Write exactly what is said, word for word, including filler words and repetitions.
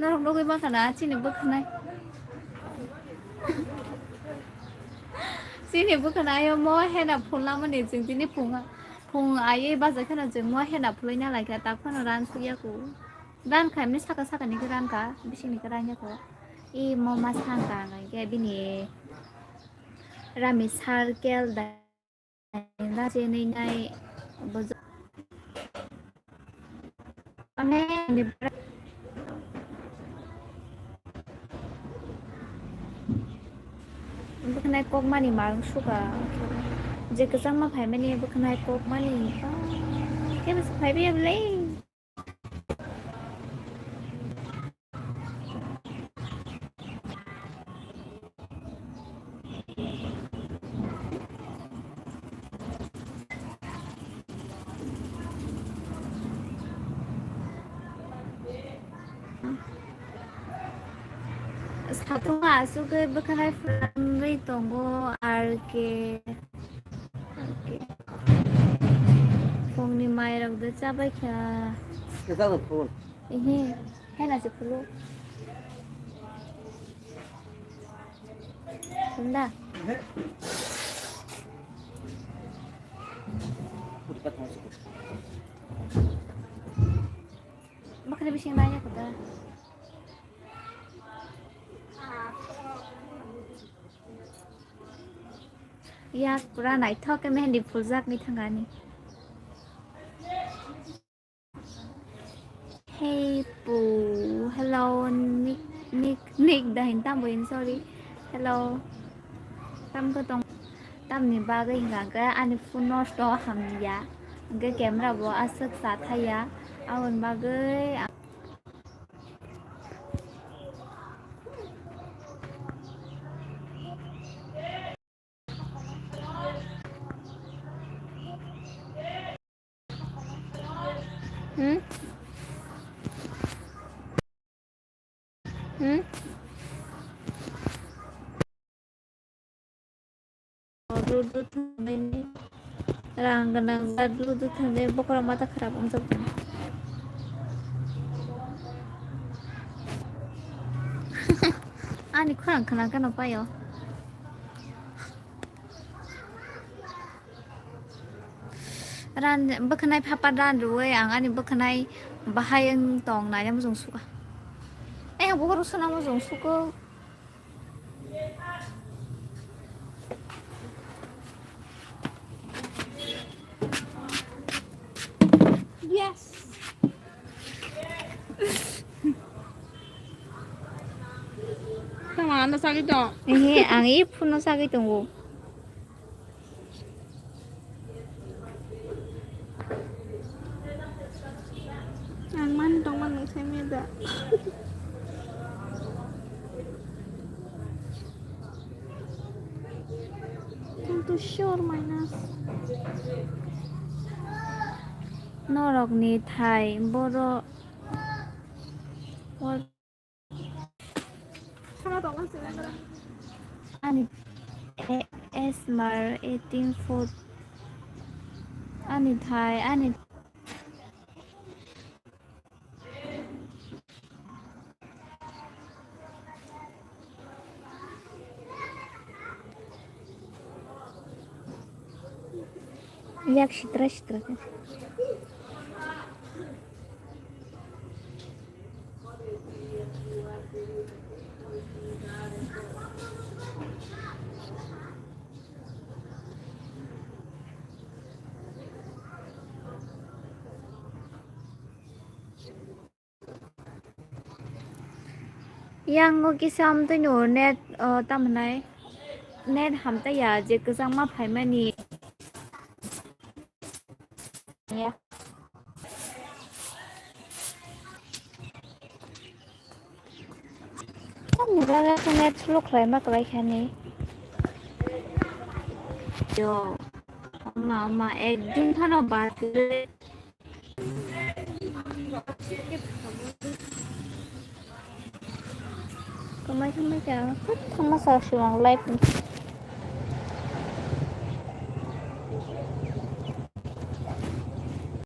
Norok nugwi mankha na chini bwkhanai. Chini bwkhanai o mo hena phulnamani chwng tini phung, phung aiwi bachai kheno chwng mo hena phulwi na laikha, tak phano ran sukya ku. Ran khaimani saka sakani khe ran kha, bisingni khe ran ya kho. I mo ma sangka hwnkhe bini rami circle da. Enda chenwi nai bojo. Ane bwkhanai kokmani marwng suka. Je kwchangma phaimani bwkhanai kokmani. Kebo se phaibai ya bwlai. Satung asugwi bwkhanai phwrwngwi tongo R K. Phungni mairok de chabai kha. Kwchak rok phul. Ehe, hena se phulu. Hwnda. Ehe. Bakre bising nanya kota. Yak pura naithok khe mehendi phuljak ni thangani. Hey pu, hello, Nick, Nick, Nick da hin tam boin, sorry. Hello. Tam ko tong, tam ni bagwi hingka khe ani phone nosto hamya. Hingke camera bo aswk sa thaya. Aboni bagwi Hmm? Hmm? Bluetooth thangnaini rang gwnang jat Bluetooth thangwi bokhorok mata khorap wngjak tongo. Ani khorang khna kheno paio. Ran bwkhanai phapa ran rwui ang ani bwkhanai bahai wng tong naina mujung suka. Ayang bokhorok sona mujung suko. Yes. Tama ano sagwi tong. Ehe, ang i phone no sagwi tongo. Ang mani tongma nung sai meda. Kintu sure minus. Norok ni thai boro. Ani A S M R eighteen foot. Ani thai, ani. Yak sitra sitra khe. Yang o kisa amtwi no net, o, tamo nai net hamtaiya je kwchangma phaimani. Ya. Tamni bagwi khe net slow khlaima kwlai kha ni. Yo, ama, ama, ekdin phano battery. Kwmai, kwmai kha, thangma sa swrang live ni.